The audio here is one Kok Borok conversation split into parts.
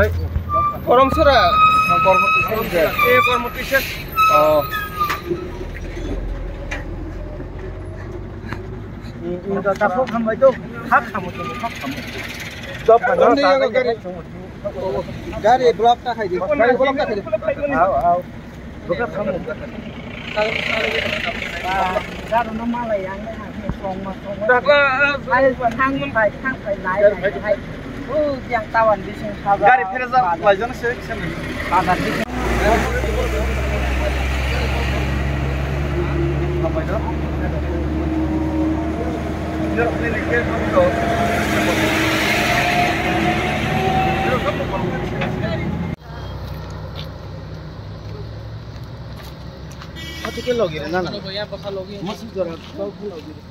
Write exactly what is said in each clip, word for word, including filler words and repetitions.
Hai. Koromsora. Kormo T C S. Eh, Kormo T C S. Oh. Tapuk hambai tu, hak hamu tu, hak hamu. Stop, stop, stop. Gari block ta khai di. Gari block ta khai di. Au, au. Gari phera jak, laijana se, kisa nai. Pati ke logi re na na. Masuk jora, kau ke logi re.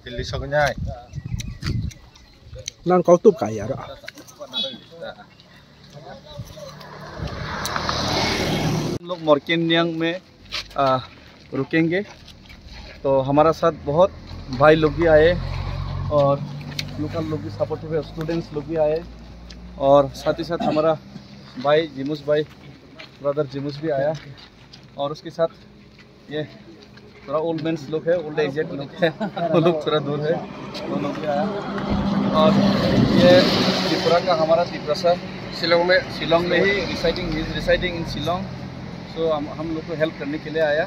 Delhi soknai. Nan kau tup kai aro. हम लोग मोरकेनियांग में, आ, रुकेंगे। तो हमारा साथ बहुत भाई लोग भी आए और लोकल लोग भी सपोर्टिव है, स्टूडेंट्स लोग भी आए और साथ ही साथ हमारा भाई जिमुस भाई, ब्रदर जिमुस भी आया और उसके साथ ये थोड़ा ओल्ड मैंस लोग है, ओल्ड एजेड लोग है, वो लोग थोड़ा दूर है, वो लोग भी आया। और ये त्रिपुरा का हमारा त्रिपुरा सर शिलोंग में, शिलोंग में ही residing, he is residing in Shillong। So हम, हम लोग को हेल्प करने के लिए आया।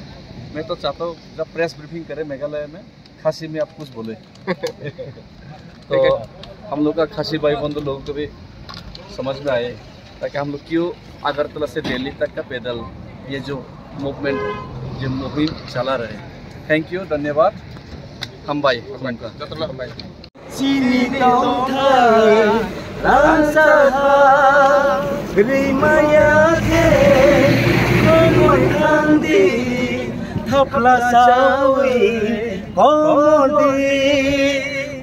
मैं तो चाहता हूँ जब प्रेस ब्रीफिंग करे मेघालय में, खासी में आप कुछ बोले। तो हम लोग का खासी भाई बंधु लोगों को भी समझ में आए, ताकि हम लोग क्यों अगरतला से दिल्ली तक का पैदल ये जो मूवमेंट, ये मुहिम चला रहे। थैंक यू, धन्यवाद। हामबाय खुलुमखा। Chini tongthai rangchakha rimaya khe tongwi thangdi thapla chawi komordi.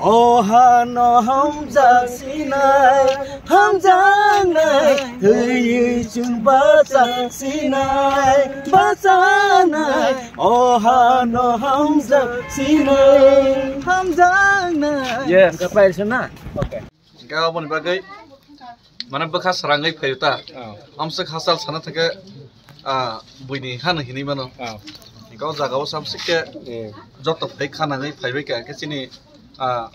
O hano hamjak sinai, hamjaknai, hiyui chwng bachak sinai, bachanai. O hano hamjak sinai, hamjaknai. Yes. Hingke paisa na? Okay. Hingke aboni bagwi mane bwkha srangwi phaio ta. Oh. Amswk hachal sana thangkhe, ah, buini hano hinwi mano. Oh. Hingke o jaga o samsik khe, eh, joto phai khanangwi phaibai kha, khe chini, ah,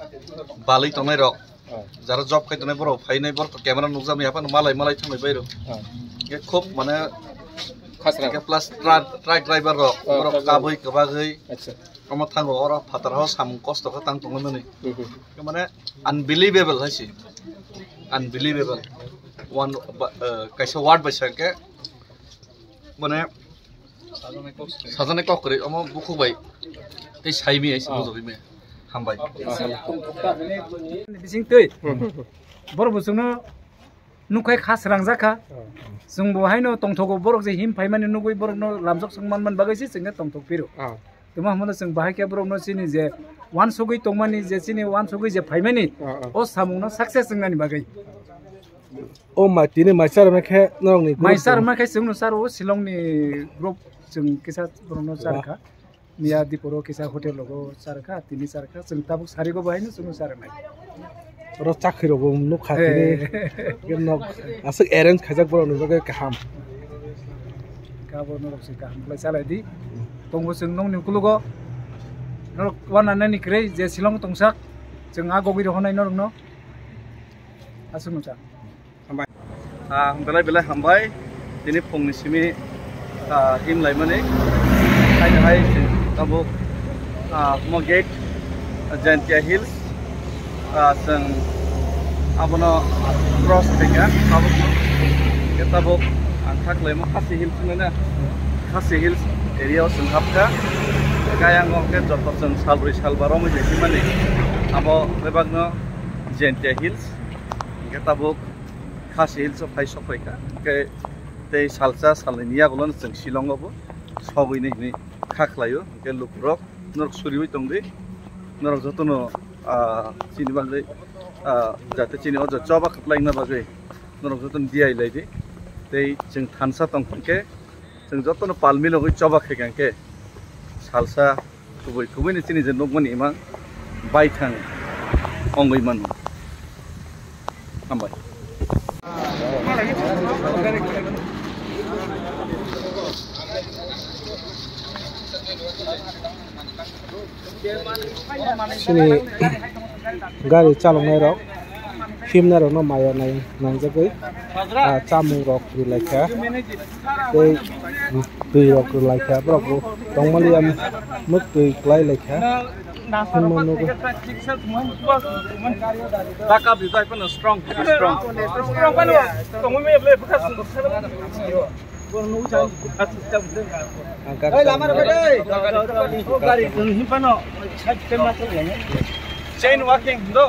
balwi tongnai rok. Oh. Jara job khai tongnai borok phainai, borok to camera nukjakmani aphano malai malai thangbai bai rok. Oh. Hingke khub mane khasrang. Hingke plus tra-, truck driver rok, oh, borok kabui kwbagwi. Acha. Omo thango oro phatar o samung kosto khe tang tongmani. Mhm. Mane unbelievable hai se. Unbelievable. One ba-, eh, kaisa word bai sakhe mane sajani kok kwrwi omo bukhuk bai tei saimi hai se. Ah. Bujogwi me. Hambai. Bising twi. Mhm. Borok bo chwngno nukkhai kha srangjak kha. Oh. Chwng bo haino tongthogo, borok je him phaimani nugwi borokno lamjak swng manmani bagwi se chwngno tongthok phiro. Oh. Tamo hwnmano chwng bahai khe borokno chini je wansugwi tongmani, je chini wansugwi je phaimani, oh, oh, o samungno success wngnani bagwi. O mai tini mai charwma khe norokni group mai charwma khe chwngno charo o Shillongni group chwng kisa borokno char kha. Miya diporo kisa hotel rogo char kha, tini char kha, chwng tabuk sarigo bo haino chwngno char nai. Oro chakri rogo nuk kha tini. Eh. Nok aswk arrange khaijak borok ni bagwi kaham. Kabo norok se kaham khlai chalai di. Tongo chwng nokni ukologo. Norok wana nani kwrwi je Shillong tongsak, chwng a gogwi rohonai norokno. Aswk no cha. Hambai. Ah, belai belai hambai. Tini phungni simi, ah, him laimani. Haino hai tabuk, ah, mo gate, ah, Jaintia Hills. Ah, chwng abono cross khaikha tabuk. Khe tabuk ang kha khlaimo Khasi Hills hinwi na. Khasi Hills area o chwng hapkha. Khe ayang o khe joto chwng salbrwi salba romwi tongmani. Abo bebakno Jaintia Hills. Hingke tabuk Khasi Hills o phai sok phaikha. Hingke tei salsa salnwini yagulono chwng Shillong o bo sogwini hinwi kha khlaio. Hingke lukurok norok suriwi tongdi. Norok jotono, ah, chini bagwi, ah, jate chini o choba khaplaina bagwi norok jotono diya laidi. Tei chwng thansa tongkha hingke chwng jotono pal milogwi choba khaikha hingke salsa Kubui, kubui ni chini je nukmani ima baithang ongwi mano. Hambai. Chini gari chaloknai rok, himnai rokno maya nai nangjagwi, ah, chamung rok rwlaikha. Tei twi rok rwlaikha, borok bo tongmani ya mwk twi kwlai laikha. Hwnma nugwi. Taka bwtwi phano strong, strong. Strong phano tongwi maya bwlai bwkha. Ang kar. Oi, lama rok bai dei. Gari tong him phano. Chain walking do.